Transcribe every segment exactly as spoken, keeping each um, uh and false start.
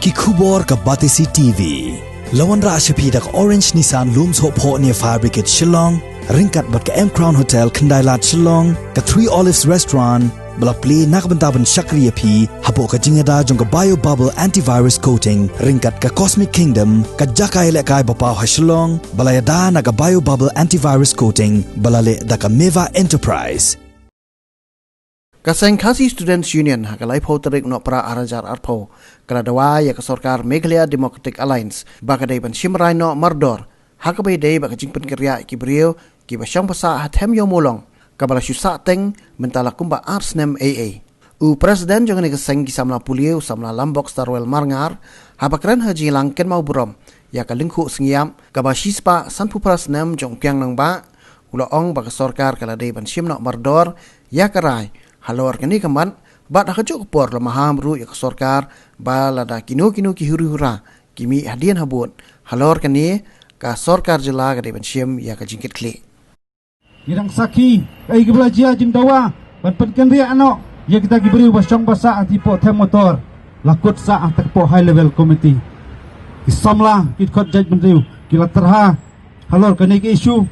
Ki khubor ka Batesi T V. La wanrah sha phi da ka Orange Nissan Lum Sohphoh near Fire Brigade Shillong, ryngkat bad ka M Crown Hotel Khyndailad Shillong, ka Three Olives Restaurant, ba la plie na ka bynta ban shakri ïa phi hapoh ka jingïada jong ka Bio Bubble Antivirus Coating, ryngkat ka Cosmic Kingdom, ka jaka ïalehkai ba paw ha Shillong, ba la ïada na ka Bio Bubble Antivirus Coating, ba la leh da ka Meva Enterprise. Ka seng Khasi Students Union ha ka laiphew tarik Nohprah ar hajar arphew ka la dawa ïa ka sorkar Meghalaya Democratic Alliance ba ka dei ban shim rai noh mardor ha kaba ïadei bad ka jingpynkynriah ki briew kiba shong ba sah ha Them Ïew Mawlong, kaba la shu sahteng mynta la kumba ar snem ei ei. U President jong kane ka seng ki samla pule, u samla Lambok Starwell Marngar, haba kren ha ka jingïalang kynmaw burom ïa ka lyngkhuh sngi ïap kaba shispah sanphew phra snem jong u Kiang Nangbah, u la ong ba ka sorkar ka la dei ban shim noh mardor ïa ka rai halor kane ka mat, bad ha kajuh ka por la maham ruh ïa ka sorkar ba lada kino kino ki huri hura ki mih hadien habud halor kane, ka sorkar jylla ka dei ban shim ïa ka jingkitkhlieh. Ngi dang sakhi kaei kaba la jia, jingdawa ban pynkynriah noh ïa kita ki briew ba shong ba sah ha ti poh Them Motor, la kut sah ha ta ka poh High Level Committee. Ki samla ki dkhot jaitbynriew ki la tyrha halor kane ka issue.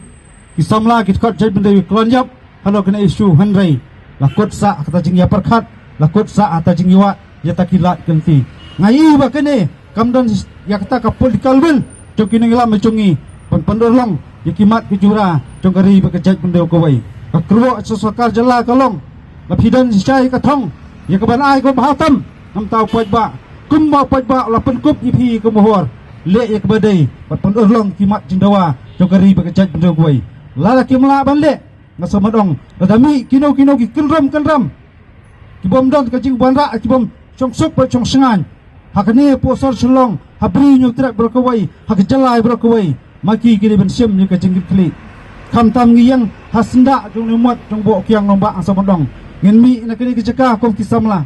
Ki samla ki dkhot jaitbynriew ki khlon ïap halor kane ka issue, hynrei la kut sah ha kata jingïapyrkhat, la kut sah ha kata jingïawad ïa ta ki lad ki lynti. Nga ïohi ba kane kam don ïa kata ka political will jong ki nongïalam jong ngi ban pynurlong ïa ki mat ki jura jong ka ri bad ka jaitbynriew kawei. Ka kyrwoh sha sorkar jylla ka long, la phi don shisha ïa ka thong ïa ka ban ai kaba bha tam na ka bynta u paidbah, kumba u paidbah u la pynkup ïa phi kum u hor. Leh ïa kaba dei bad pynurlong ki mat jingdawa jong ka ri bad ka jaitbynriew kawei. Lada kim lah ban leh, nga sngewbha ban ong, lada mih kino kino ki kynrum kynram ki bym don ka jingwanrah, ki bym shong suk bad shong shngaiñ ha kane poh sor Shillong, ha Bri Hynñiewtrep baroh kawei, ha ka jylla baroh kawei, ma ki ki dei ban shim ïa ka jingkitkhlieh. Khamtam ngi ïeng ha syndah jong u Mot jong u Bah Kiang Nangbah, nga sngewbha ban ong, ngin mih na kane ka jaka kum ki samla.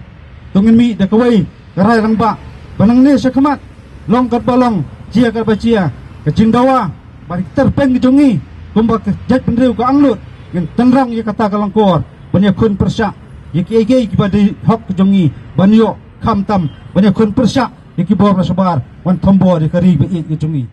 To ngin mih da kawei ka rai rangbah ba nangne sha khmat, long katba long, jia katba jia, ka jingdawa bad ki tyrpeng ki jong ngi kumba ka jaitbynriew ka angnud, ngin tynrong ïa kata ka lyngkor ban ïakhun pyrshah ïa kiei kiei kiba dei hok ki jong ngi ban ïoh, khamtam ban ïakhun pyrshah ïa ki bor ba shabar, wan thombor ïa ka ri ba ïeit ka jong ngi.